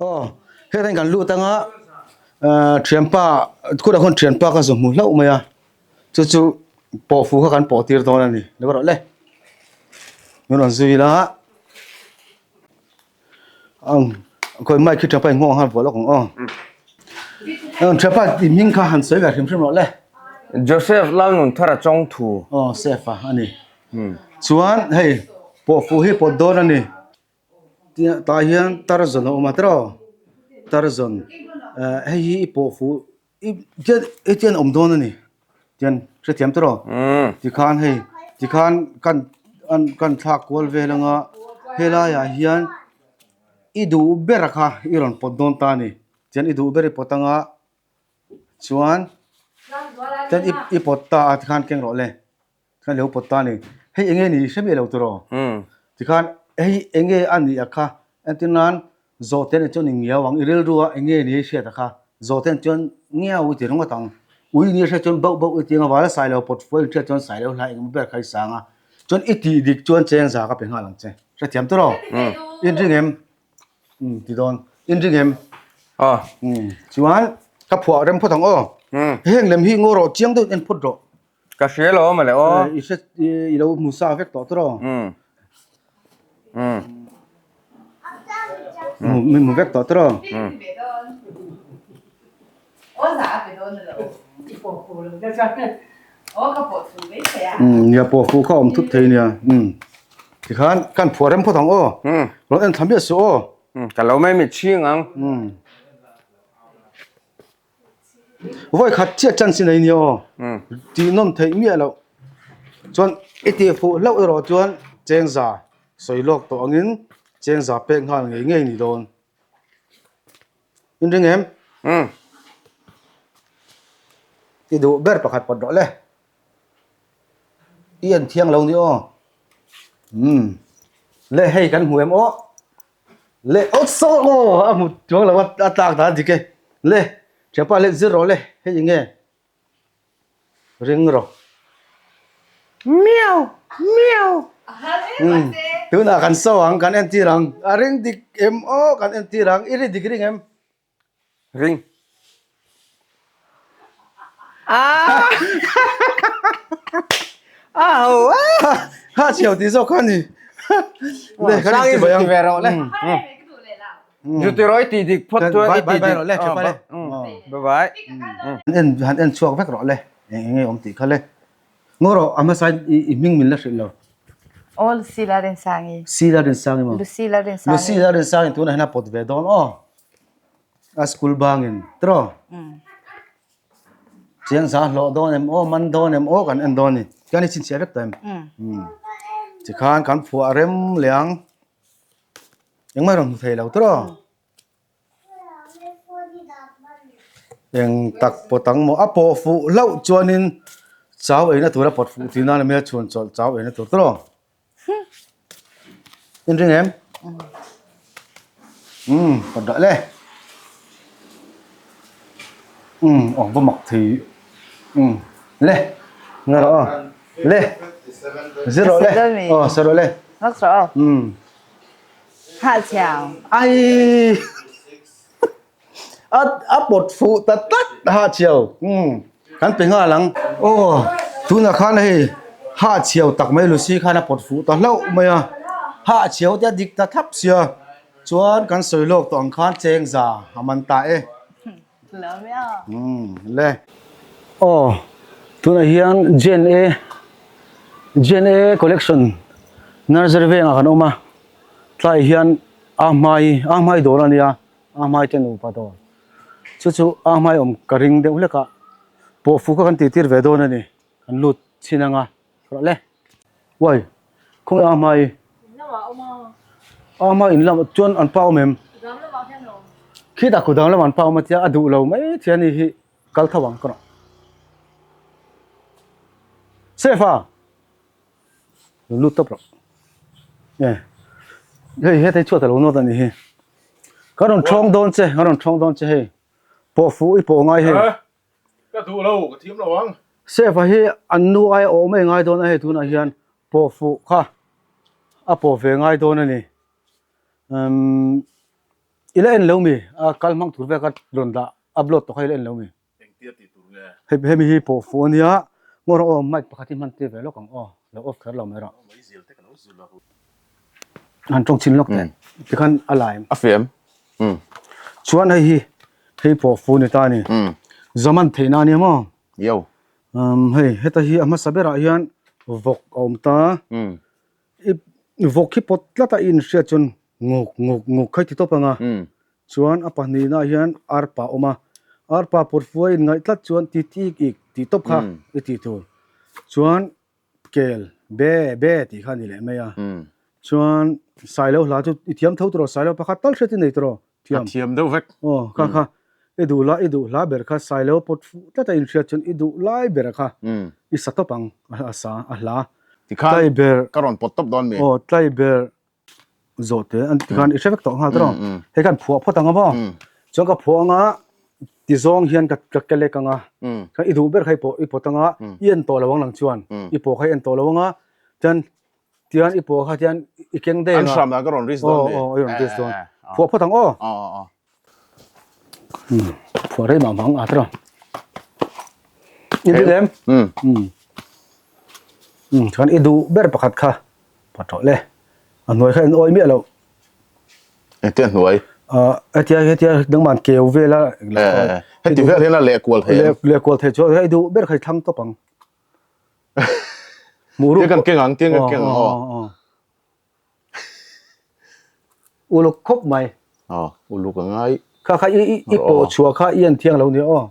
Aw, hetah hian kan lut anga thianpa khutah khuan thianpa ka zu hmu hlauh mai a, chu chu pawhfu kha kan pawh tir dawn a ni, lo rawh le. Min rawn zui ila. Ang khawi mic hi ṭhapa in nghawng han vuah lawk ang aw. Ang ṭhapa i hming kha han sawi ve hrim hrim rawh le. Joseph Lalnunthara Chawngthu. Aw Sef a a ni. Chuan hei pawhfuh hi pawt dawn a ni. Tah hian Tarzan a awm a tiraw? Tarzan hei hi i pawhfuh I tian i tian awm dawn a ni tian hrethiam tawh rawh tikhan hei tikhan kan an kan thlak kual vel anga helaiah hian i duh ber kha i rawn pawt dawn ta a ni tian i duh ber i pawt anga chuan tian i pawt ta a tikhan keng rawh le. Khan lo pawt ta a ni. Hei enge ni hre miah lo tiraw? Tikhan hei enge a nih a kha entir nan zawhte nen chuan i ngiau ang, i rilru a enge ni i hriat a kha zawhte nen chuan ngiau i ti ringawt ang. Ui ni hriat chuan bauh bauh i ti ang a, vala sai lo pawt fuai in hriat chuan sai lo hlai engemaw ber kha i sang a, chuan i tih dik chuan chengza ka pe nghal ang che. Hrethiam tiraw? Inring em? Umm ti dawn. Inring em? Aw. Umm chuan ka phuah rem phawt ang aw. Heng lem hi ngaw rawh chiang deuhin en phawt rawh. Ka hria lo mawle aw. I hre i lo hmu sa vek tawh tawh. Umm. Umm. Min hmu vek tawh tawh. Umm. Umm nia pawh fuh kha awm thut thei nia. Umm. Tikhan kan phuah rem phawt ang aw. Umm. Rawn en thla miah suh aw. Umm ka lo mai mit chhing ang. Umm. Vawi khat chiah chance nei nia aw. Tih nawm theih miah loh. Chuan i tih fuh hlauh erawh chuan chengza sawi lawk tawh angin chengza pek nghal ngei ngei ni dawn. In ring em? I duh ber pakhat pawt rawh le. I en thiang lo ni aw. Le hei kan hmu em aw. Le aw saw aw a hmu chuang lo a a tlak dan dik e le thianpa le zir rawh le hei eng nge ring rawh miau miau umm tunah kan saw ang kan entir ang a ring dik em aw kan entir ang i ri dik ring em. Ring. Ha chhiau tih zawk kha a ni. Le kan inti bai ang. Ve rawh le. Zu ti rawh i ti dik phawt chuan i ti dik. Bye bye rawh le thianpa le. Bye bye. Han en han en chhuak vek rawh le. Eng enge awm tih kha le. Ngaw rawh a hmasa in i hming min la hrilh lo. Aw Lucy Lalrinsangi. Si Lalrinsangi maw? Lucy Lalrinsangi. Lucy Lalrinsangi tunah hian a pawt ve dawn aw. A school bangin tiraw? Chiang za hlawh dawn em aw, man dawn em aw kan en dawn a ni. Tichuan i chhinchhiah vek tawh em? Tikhan kan phuah rem leh ang. Engmah rawn hmu thei lo tiraw? Eng tak pawt ang maw? A pawh fuh hlauh chuanin chau eina tur a pawt fuh tih nan a hmel chhuan chawlh chau eina tur tiraw? In ring em? Umm pawt dah le. Umm awk va mak thei. Umm le nga rawh aw. Le zir rawh le. Aw sa rawh le. Umm. Ai. A a pawt fuh ta tlat ha chhiau umm kan pe nghal ang aw tunah khan hei ha chhiau tak mai Lucy khan a pawt fuh ta hlauh mai a ha chhiau te a dik ta thlap sia chuan kan sawi lawk tawh ang khan chengza a man ta e umm le aw tunah hian J&A J&A collection nursery vengah kan awm a tlaiah hian a hmai a hmai dawr a nia. A hmai te nupa dawn. Chu chu a hmai awm ka ring deuh hlek a, pawhfu kha kan tih tir ve dawn a ni. Kan lut chhin ang a, rawh le. Uai, khawnge a hmai? A hmai in lamah chuan an pa awm em? Khitah kudang lamah an pa awm a tia, a duh lo mai thei a ni hi, kal tho ang ka rawh. Safe a? Lut tawp rawh. E hei hetei chhuat a lo nawt a nih hi. Ka rawn thawng dawn che, ka rawn thawng dawn che hei. Pawh fuh i pawh ngai hei. Ka duh lo, ka thiam lo ang. Sefa hi an nu ai awm ei ngai dawn a hei tunah hian pawh fuh kha a pawh ve ngai dawn a ni. Umm. I la en lo mi? A kal hmang tur veka rawn dah upload tawh kha i la en lo mi? Engtia tih tur nge? Hei hemi hi pawh fuh a nia, ngaw rawh aw mic pakhat hi hman tir ve lawk ang aw, lo off kher lo mai rawh. Han tawng chin lawk teh, tikhan a lai. A fiam. Chuan hei hi hei pawh fuh ni ta a ni, zaman theihna a nia maw? Yo. Hei heta hi a hmasa berah hian vawk a awm ta. I vawk hi pawt tlat a i inhriat chuan nguk nguk nguk kha i ti tawp ang a, chuan a pahnihnaah hian arpa a awm a, arpa pawt fua i inngaih tlat chuan ti ti ik ik tih tawp kha i tih tur, chuan kel be be tih kha a ni leh mai a, chuan sailo hla chu i thiam tho tawh rawh, sailo pakhat tal hriat i nei tawh rawh. Thiam. A thiam deuh vek. Aw, kha kha i duh lai i duh hla ber kha Sailo pawt fuh tlat a inhriat chuan i duh lai ber kha i sa tawp ang a sa a hla. Tikhan Tlai ber. Ka rawn pawt tawp dawn mi. Aw, tlai ber zawh te an tikhan i hre vek tawh nghal tawh. Hei khan phuah phawt ang a maw? Chuan ka phuah anga ti zawng hian ka ka kelek anga khan i duh ber kha i pawh i pawt anga i en tawh lo ang lang chuan i pawh kha i en tawh lo anga chuan Tian i pawh kha tian i keng daih anga. An hram dan ka rawn risk dawn mi. Aw aw i rawn risk dawn. Phuah phawt ang aw. Aw aw aw. Phuah rei mah mang a tawh. I duh em? Um. Um chuan i duh ber pakhat kha pawt rawh le. A hnuai kha en awi miah loh. Engtia hnuai? Hetia hetia dangman keu vel a. Heti vel hian a leh kual thei em? Leh kual thei chuan i duh ber kha i thlang tawp ang. Tiang kan keng ang, tiang kan keng ang aw. Uluk khawp mai. Aw, uluk a ngai. Kha kha i i pawh chhuah kha i en thiang lo nia aw.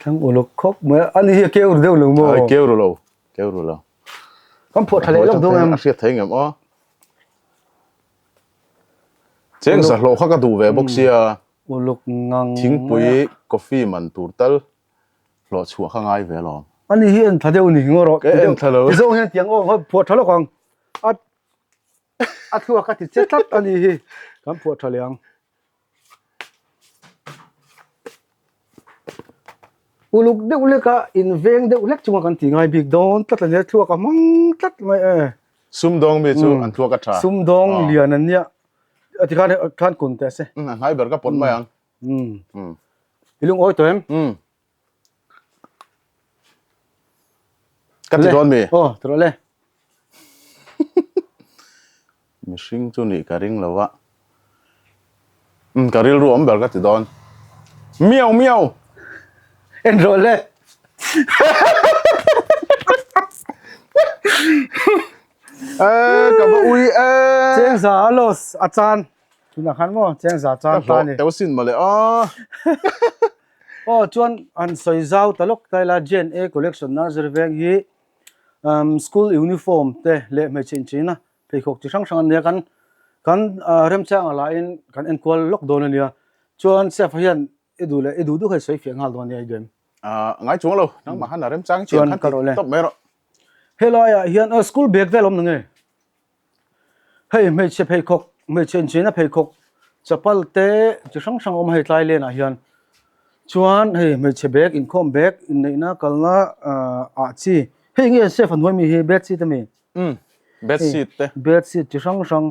Thlang uluk khawp mai. Ani hi a keu ru deuh lo maw? Ai keu ru lo, keu ru lo. Kan phuah tha leh lawk dawn em? A hriat thei ngem aw. Cheng sa hlawh kha ka duh ve bawk sia. Uluk ngang. Thingpui coffee man tur tal hlawh chhuah kha ngai ve alawm. Ani hi en tha deuh ni ngaw rawh. Ka en tha lo. Ti zawng hian tiang aw phuah tha lawk ang. A a thluak a ti che tlat ani hi. Kan phuah tha leh ang. Uluk deuh lek a inveng deuh hlek chunga kan ti ngai bik dawn tlat a nia thluak a hmang tlat mai e. Sumdawng mi chu an thluak a tha. Sumdawng lian an nia a ti khan khan kun teh se. A hnai ber ka pawt mai ang. I lungawi tawh em? Ka ti dawn mi? Aw, ti rawh le. Mihring chu nih ka ring lo a. Umm, ka rilru awm ber ka ti dawn. Miau miau! En rawh le. Eh, ka va ui eh. Chengza a loss a chan. Tunah khan maw chengza chan ta ni. Ka hlawh teuh sin mawle aw. Aw chuan an sawi zau ta lawk ta ila J&A Collection Nursery veng hi school uniform te leh hmeichhe incheina pheikhawk chi hrang hrang an nia kan kan remchang ah lahin kan enkual lawk dawn a nia chuan chef hian i duh leh i duh duh kha i sawi fiah nghal dawn a nia i duh em? Ngai chuang lo nangmah khan a remchang chian khan ti tawp mai rawh. Helai ah hian school bag vel awm na nge? Hei hmeichhe pheikhawk hmeichhe incheina pheikhawk chapal te chi hrang hrang a awm a hei tlai lenah hian chuan hei hmeichhe bag inkhawm bag inneihna kalna ah chi hei nge safe a hnuai mi hi bed sheet ami umm bed sheet te bed sheet chi hrang hrang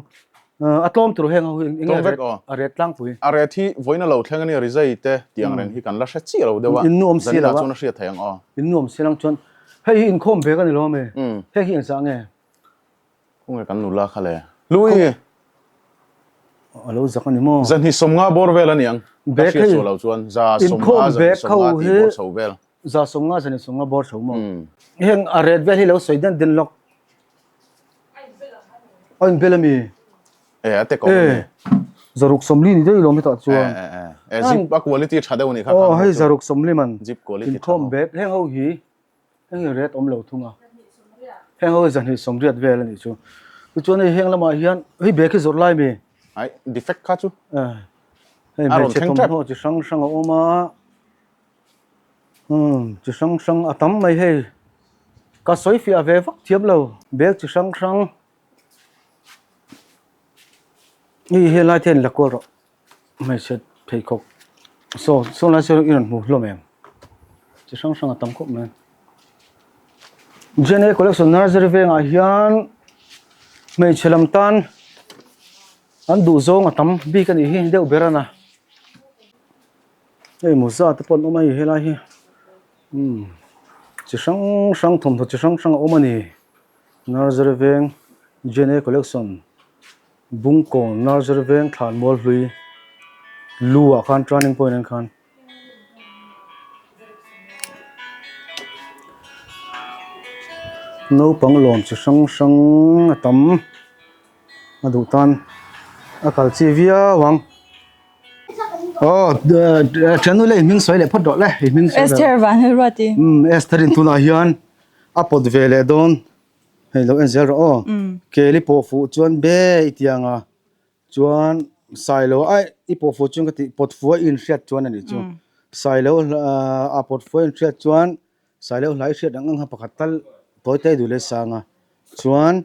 a tlawm tur heng ho hi eng nge a ret tlangpui a ret hi vawiin a lo thleng ania rizai te tih ang reng hi kan la hre chiah lo deuh a in nuam si lo a chuan a hriat thei ang aw in nuam si lang chuan hei hi inkhawm bag ani lo ami heng hi engzah nge Khawnge kan nula kha le. Louis! A lo zak a ni maw? Zahnih sawmnga bawr vel a ni ang. Ka hriat suah lo chuan za sawmnga zahnih sawmnga tih bawr chho vel. Za sawmnga zahnih sawmnga bawr chho maw? Heng a ret vel hi lo sawi den den lawk. A inbel a mi? E a te kawng a ni. Zaruk sawmli ni daih lawm hetah chuan. E e e zip a quality tha deuh a nih kha. Aw hei zaruk sawmli man. Zip quality tha. Inkhawm bag heng ho hi. Heng hi ret awm lo thung a, heng ho hi zahnih sawmriat vel a nih chu. Tichuan hei heng lamah hian hei bag hi zawrh lai mi? Ai, defect kha chu. Hei hmeichhe thawmhnaw chi hrang hrang a awm a, umm chi hrang hrang a tam mai hei. Ka sawi fiah ve vak thiam lo, bag chi hrang hrang. Hei helai te hian la kual rawh. Hmeichhe pheikhawk saw saw lai saw i rawn hmu hlawm em chi hrang hrang a tam khawp mai J&A collection nursery vengah hian. Hmeichhe lam tan an duh zawng a tam bik a nih hi deuh ber a na. Hei mawza te pawh an awm a hei helai hi umm chi hrang hrang thawmhnaw chi hrang hrang a awm a ni. Nursery veng J&A collection Bungkawn Nursery veng thlan mual hlui lu ah khan turning point ah khan. Naupang lawm chi hrang hrang a tam a duh tan a kal chi viau ang aw thiannu leh i hming sawi leh phawt rawh le i hming sawi Esther Vanlalruati umm Esther in tunah hian a pawt ve leh dawn hei lo en zel rawh aw kel i pawh fuh chuan be i ti ang a. Chuan Sailo ai i pawh fuh chuan ka tih pawt fuh a i inhriat chuan a nih chu. Sailo a pawt fuh a inhriat chuan Sailo hla i hriat ang ang kha pakhat tal tawi te duh leh sang a. Chuan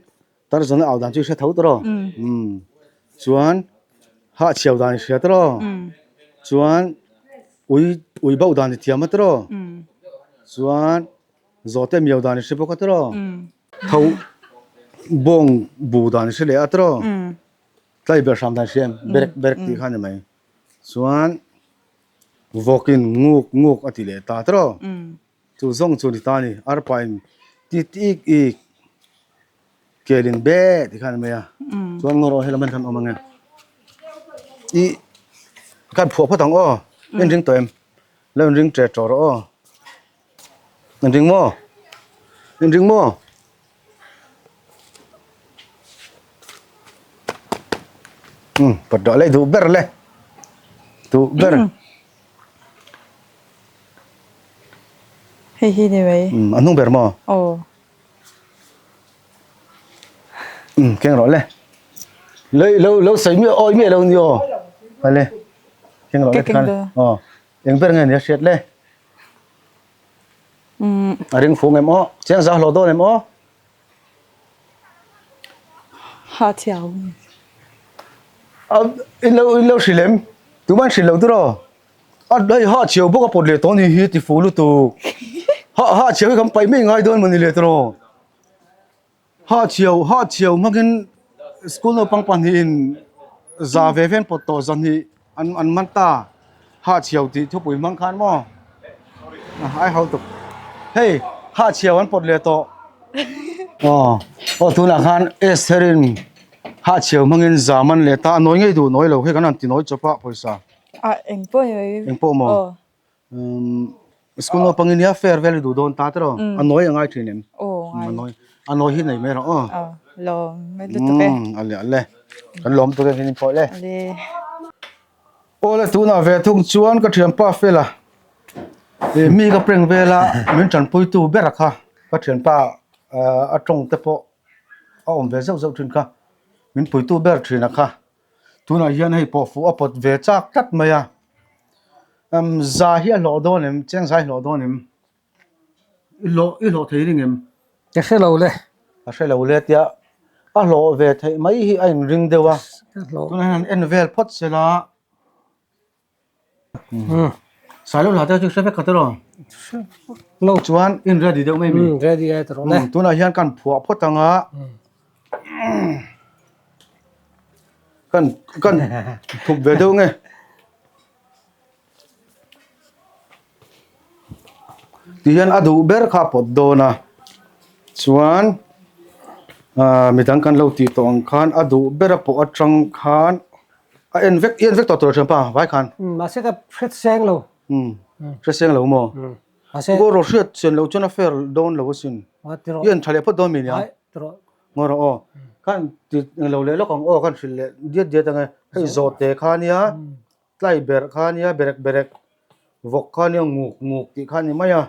Tarzan a au dan chu i hre tho tawh rawh. Umm chuan Hahchhiau dan i hria tawh rawh. Chuan ui ui bauh dan i thiam a tawh rawh. Chuan Zawhte miau dan i hre bawk a tawh rawh. Tho bawng bu dan i hre leh a tawh rawh. Tlai ber hram dan hriam berek berek tih kha a ni mai. Chuan vawkin nguk nguk a ti leh ta tawh. Chu zawng chu a ni ta a ni. Arpa in tit ik ik kel in be tih kha a ni mai a. Chuan ngaw rawh helam hian kan awm ang e. Ih kan phuah phawt ang aw. In ring tawh em? Lo in ring ṭe ṭawh rawh aw. In ring maw? In ring maw? Um pawt rawh le duh ber le duh ber Hei hi ni mai. Um a hnung ber maw? Aw. Um keng rawh le. Lo lo lo sawi miah awi miah lo ni aw. Hale. Keng rawh le khan. Aw. Eng ber nge ni a hriat le? A ring fung em aw? Chiang za hlawh dawn em aw? Ha thiau. A in lo in lo hrilh em? Tuman hrilh lo tiraw? A hei ha chhiau bawk a pawt leh tawh ni hi ti fu lutuk. Ha ha chhiau hi kan paih mai ngai dawn mawni le tiraw? Ha chhiau ha chhiau hmangin school naupang pahnihin za ve ve an pawt tawh zahnih an an man ta ha chhiau tih thupui hmang khan maw ai ho tuk hei ha chhiau an pawt leh tawh aw aw tunah khan Esther-in ha chhiau hmangin za man leh ta a nawi ngei duh nawi lo hei kan han ti nawi chawp a pawisa a engpawh ni mai engpawh maw Umm school naupang in nia fair vel i duh dawn ta tiraw a nawi a ngai thin em a nawi a nawi hi nei mai rawh aw aw lawm mai lutuk e a le a le kan lawm tuk e hian in pawh le aw le tunah ve thung chuan ka thianpa fela ih mi ka prank vela min tanpuitu ber a kha ka thianpa a tawng te pawh a awm ve zeuh zeuh thin kha min puitu ber thin a kha. Tunah hian hei pawh fuh a pawt ve chak tlat mai a umm za hi a hlawh dawn em cheng za hi a hlawh dawn em i hlawh i hlawh thei ring em? Ka hre lo le. Ka hre lo le tia a hlawh ve theih mai hi a inring deuh a tunah hian an en vel phawt sela. Sailo hla te chu hre vek ka tiraw? Lo. Chuan in ready deuh mai mi? Ready e tiraw le. Tunah hian kan phuah phawt ang a. Kan kan thup ve deuh nge. Ti hian a duh ber kha pawt dawn a. Chuan midang kan lo tih tawh ang khan a duh ber a pawh atang khan A en vek, i en vek tawh tur a thianpa vai khan. Mahse ka hret seng lo. Hret seng lo maw? Mahse. Ngaw rawh hriat sen loh chuan a fair dawn lo asin. I en tha leh phawt dawn mi nia. Tiraw. Ngaw rawh aw. Khan ti lo leh lawk ang aw khan hrilh leh diat diat ang e. Hei zawhte kha nia, tlai berh kha nia, berek berek, vawk kha nia, nguk nguk tih kha a ni mai a.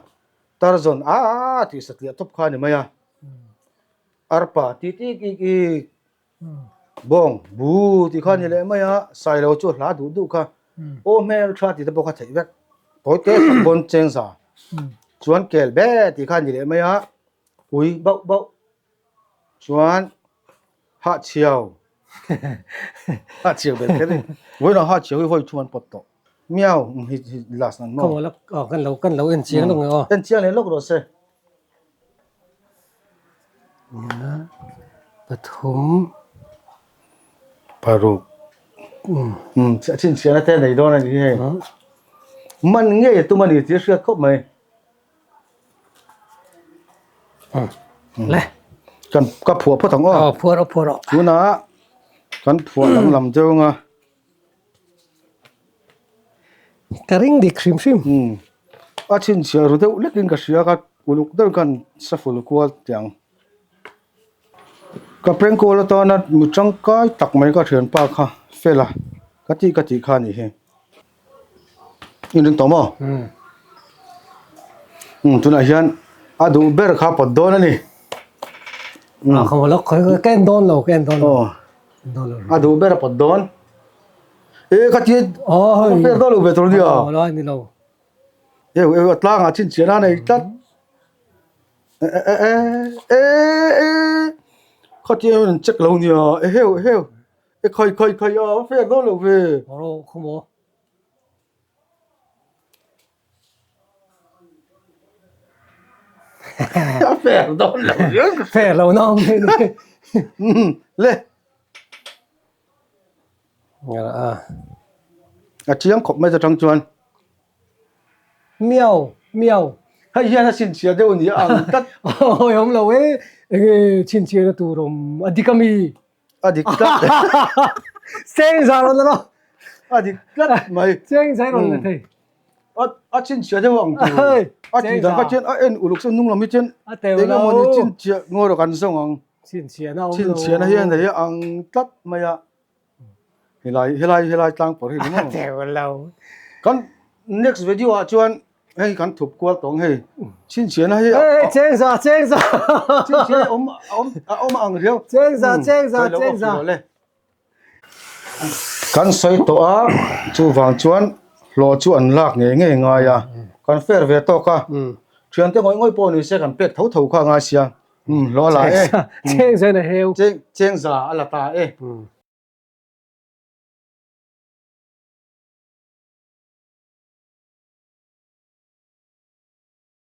Tarzan a a tih satliah tawp kha a ni mai a. Arpa ti tik ik ik. Bawng bu tih kha a ni leh mai a, Sailo chu a hla duh duh kha, aw hmel tha tih te pawh kha theih vek, tawi te sak pawn cheng za chuan kel be tih kha a ni leh mai a, ui bauh bauh chuan hahchhiau hahchhiau ber kher hi vawiin ah hahchhiau hi vawi thum an pawt tawh miau hi hi last nan maw. Kan lo kan lo en chiang lawk nge aw. En chiang leh lawk rawh se. Pathum. Paruk. Um chhinchhiahna te nei dawn a ni hei. Man ngei a tum a ni tih a hriat khawp mai. Le. Kan ka phuah phawt ang aw. Aw phuah rawh phuah rawh. Tunah kan phuah danglam deuh ang a. Ka ring dik hrim hrim. Um a chhinchhiah ru deuh lekin ka hria ka uluk deuh khan shuffle kual teh ang. Ka prank call atana mi tangkai tak mai ka thianpa kha fel a ka tih ka tih kha a nih hi. In ring tawh maw? Um tunah hian a duh ber kha pawt dawn a ni. A khaw lawk ka en dawn lo ka en dawn lo. A duh ber a pawt dawn. E ka ti ka fair dawn lo ve tur nia. Lo ni lo. Eu eu a tlangah chhinchhiahna a nei tlat. E e e e e khatiang hian an check lo nia e heu e heu e khai khai khai a a fair dawn lo ve. Ro khaw maw. A fair dawn lo riau ka Fair lo na awm thei ni. Le. A. A chiang khawp mai ta tang chuan. Miau, miau. Hei hian a chhinchhiah deuh ni ang tlat. Awi awm lo e, enge chhinchhiahna tur awm a dik ami? A dik tlat. Cheng zai rawn la rawh. A dik tlat mai. Cheng zai rawn la thei. A a chhinchhiah deuh ang tur. A tih dan kha chuan a en uluk chu hnung lam hi chuan A teu lo. Enge mawni chhinchhiah ngawi rawh kan zawng ang. Chhinchhiahna awm lo. Chhinchhiahna hian hei ang tlat mai a. Helai helai helai tlang pawr hi ni maw? Teu lo. Kan next video ah chuan hei kan thup kual tawng hei chhinchhiahna hi Hey cheng za cheng za. Chhinchhiahna awm awm a awm ang riau. Cheng za cheng za cheng za. Kan sawi tawh a chuvang chuan hlawh chu an lak ngei ngei ngai a kan fair ve tawk a thiante ngawih ngawih pawh ni se kan pek tho tho kha a ngai sia. Hlawh a la e. Cheng za na heu. Cheng za a la ta e.